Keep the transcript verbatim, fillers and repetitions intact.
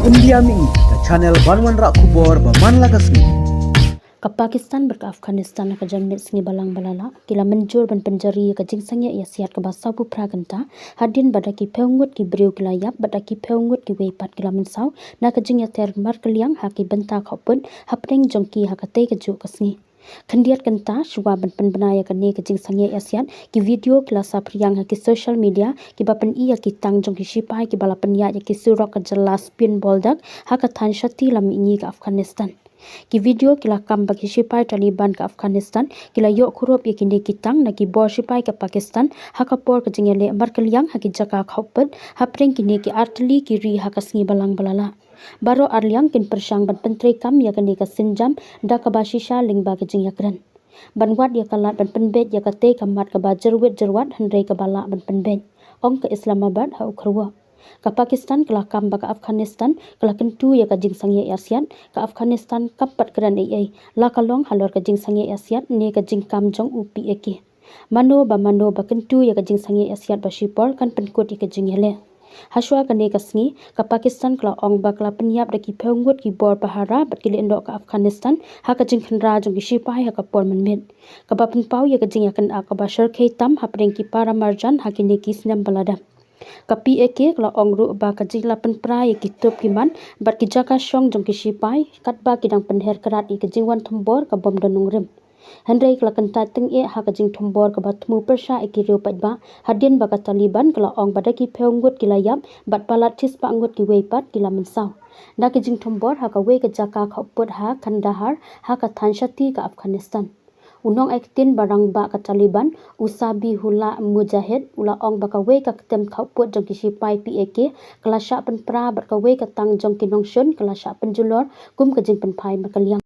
India Mih, ka channel ban wanrah khubor ba man la ka sngi. Ka Pakistan bad ka Afghanistan ha ka janmiet sngi balang ba la lah ki la mynjur ban pynjari ïa ka jingsangeh ïasiat kaba sawphew phra kynta, hadien ba da ki phew ngut ki briew ki la ïap bad da ki phew ngut kiwei pat ki la mynsaw na ka jingïater markylliang ha ki bynta khawpud hapdeng jong ki ha katei kajuh ka sngi. Khyndiat kynta shuwa ban pynbna ïa kane ka jingsangeh ïasiat, ki video ki la saphriang ha ki social media kiba pyni ïa ki tank jong ki shipai kiba la pynïaid ïa ki surok ka jylla Spin Boldak ha ka thaiñ Shati la mihngi ka Afghanistan. Ki video ki la kam ba ki shipai Taliban ka Afghanistan ki la ïoh kurup ïa kine ki tank na ki bor shipai ka Pakistan ha ka por ka jingïaleh markylliang ha ki jaka khawpud hapdeng kine ki artylli ki ri ha ka sngi balang ba la lah. Baroh arliang kin pyrshang ban pyntreikam ïa kane ka sienjam da kaba shisha lyngba ka jingïakren. Ban wad ïa ka lad ban pynbeit ïa katei ka mat kaba jyrwit jyrwat hynrei kaba lah ban pynbeit, ong ka Islamabad ha u kyrwoh. Ka Pakistan ka la kam ba ka Afghanistan ka la kyntu ïa ka jingsangeh ïasiat, ka Afghanistan kam pat kren ei ei, la ka long halor ka jingsangeh ïasiat ne ka jingkam jong u P A K. Mano ba mano ba kyntu ïa ka jingsangeh ïasiat ba shipor kan pynkut ïa ka jingïaleh. Hashuwa kane ka sngi, ka Pakistan ka la ong ba ka la pynïap da ki phew ngut ki bor pahara bad ki lehnoh ka Afghanistan ha ka jingkhynra jong ki shipai ha ka por mynmiet, kaba pynpaw ïa ka jingïakynad kaba shyrkhei tam hapdeng ki para marjan ha kine ki snem ba la dep. Ka P A K ka la ong ruh ba ka jingla pynpra ïa ki tup ki man bad ki jaka shong jong ki shipai katba ki dang pynher krad ïa ka jingwan thombor ka bym don nongrim. Hynrei ka la kyntait tyngeh ha ka jingthombor kaba thmu pyrshah ïa ki riew paidbah hadien ba ka Taliban ka la ong ba da ki phew ngut ki la ïap bad palat shispah ngut kiwei pat ki la mynsaw na ka jingthombor ha kawei ka jaka khawpud ha Kandahar ha ka thaiñ Shati ka Afghanistan. U nongaiktien ba rangbah ka Taliban, u Zabihullah Mujahid, u la ong ba kawei ka ktem khawpud jong ki shipai P A K ka la shah pynpra bad kawei ka tank jong ki nongshun ka la shah pynjulor kum ka jingpynphai markylliang.